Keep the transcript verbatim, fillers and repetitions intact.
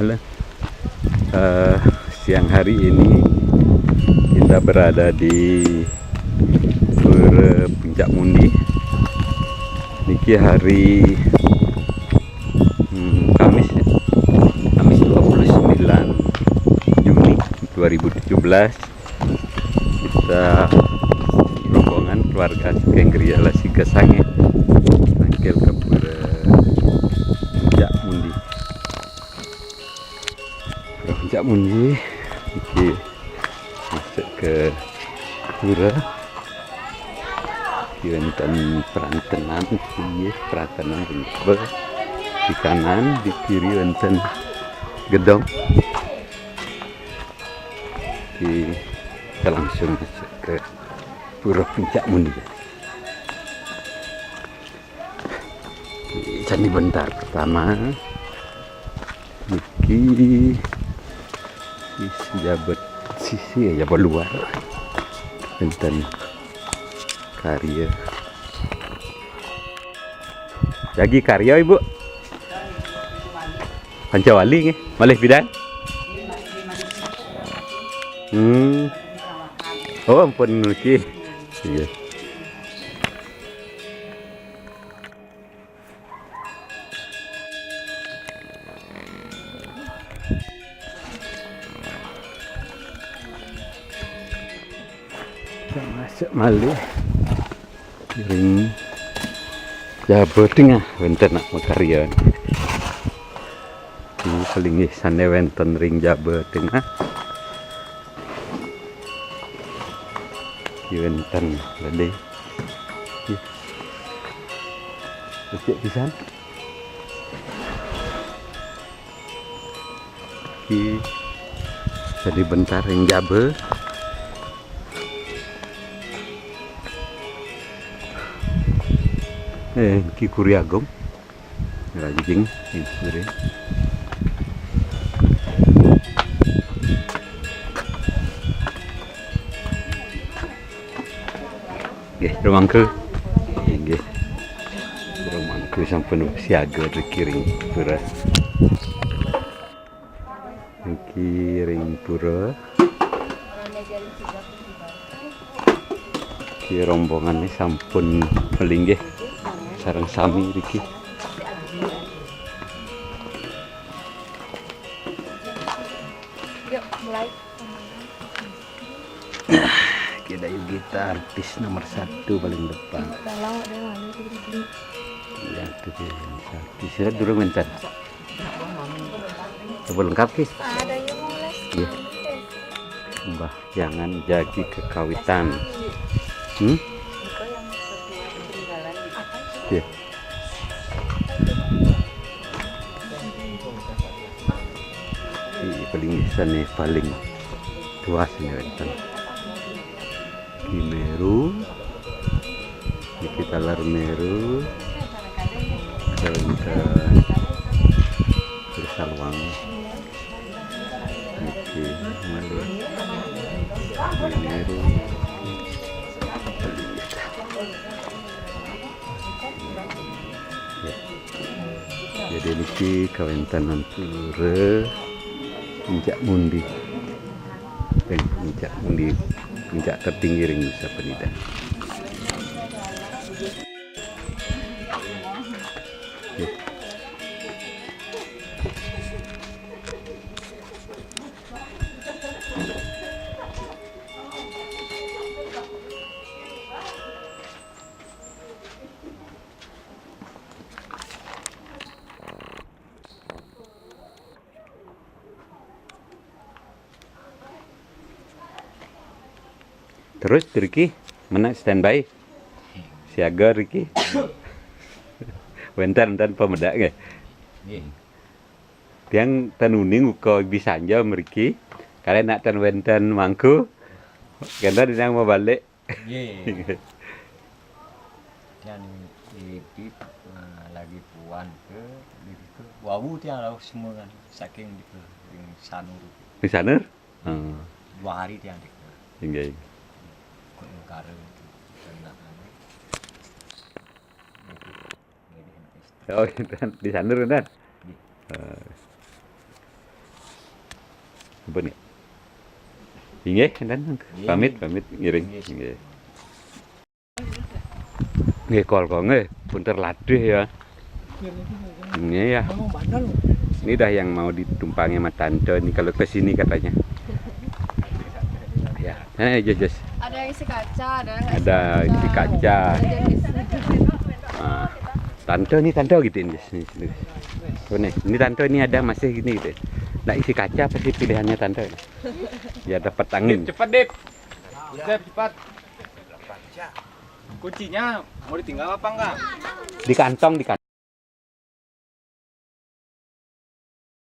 Eh, siang hari ini kita berada di Pura Puncak Mundi. Niki hari, hmm, Kamis, ya. Kamis dua puluh sembilan Juni dua ribu tujuh belas. Kita rombongan keluarga saking Griya Lasiga Sange mangkil ke Pura Puncak Mundi. Pura Puncak Mundi iki masuk ke pura. Iki wonten perantenan, inggih, perantenan, di kanan, di kiri wonten gedong. Iki kita langsung masuk ke Pura Puncak Mundi. Candi Bentar pertama. Niki sisi jabat, sisi ya, jabat luar. Wonten karya. Jagi karya, Ibu? Pancawali nggih. Malih pidan? Hmm. Oh, ampun niki. Iya. Kita masuk malih ring jaba tengah wonten nak makarya. Ini paling nggih sane wonten ring jaba tengah. Iki wonten lede. Ih. Becik pisan. Iki Candi Bentar ring jaba. Eh, iki Kuri Agung. Ranjing, ini sebenarnya. Nggih, rumangku. Nggih. Rumangku sampun siaga riki ring pura. Niki ring pura. Niki rombongane sampun malinggih sareng sami riki. Yuk, mulai. Kita yuk, kita artis nomor satu paling depan. Kalau ada malu, kita beli. Ya, itu dia. Artis ya, durung wonten. Coba lengkap, Ki. Ada yang mau les. Iya. Mbah Jangan jagi kekawitan. Hmm? Iya. Iki paling isane paling tuas ini wonten. Ki Meru, niki taler Meru, wonten Puri Saluang. Niki malih Ki Meru. Ya. Jadi niki kawentenan pura Puncak Mundi. Ring Puncak Mundi, puncak tertinggi ring Nusa Penida. Oke. Terus riki, menak standby. Siaga riki. Wénten, wénten pamedak nggih. Nggih. Tiang ten uning uka bisanja mriki. Kalih nak ten wénten mangku. Kena dinang mabalik. Nggih. Tiang iki, eh, lagi puan ke, lagi ke wau tiang rauh semua kan saking di ke ring Sanur. Ring Sanur? Heeh. Dua hari tiang di ke. Inggih, inggih. Kok negara itu. Kena anu. Nggih, nggih, nggih. Oh, di Sanur kan? Nggih. Eh. Pun ya. Inggih, enten. Pamit, pamit, ngiring. Inggih. Nggih, kol kok nggih, pun terlatih ya. Ini ya. Ini dah yang mau ditumpangi sama tante ini kalau ke sini katanya. Ya, eh, Jess, Jess. Ada yang isi kaca, ada yang nggak isi Ada isi kaca. Ada jenis. Ah, tante nih, tante gitu ini, Jess. Ini, sini. Oh, nih, ini tante ini ada masih gini gitu. Nah, isi kaca apa sih pilihannya tante? Ya dapat angin. Cepat, Dip. Cepat, cepat. Kuncinya mau ditinggal apa enggak? Di kantong, di kantong.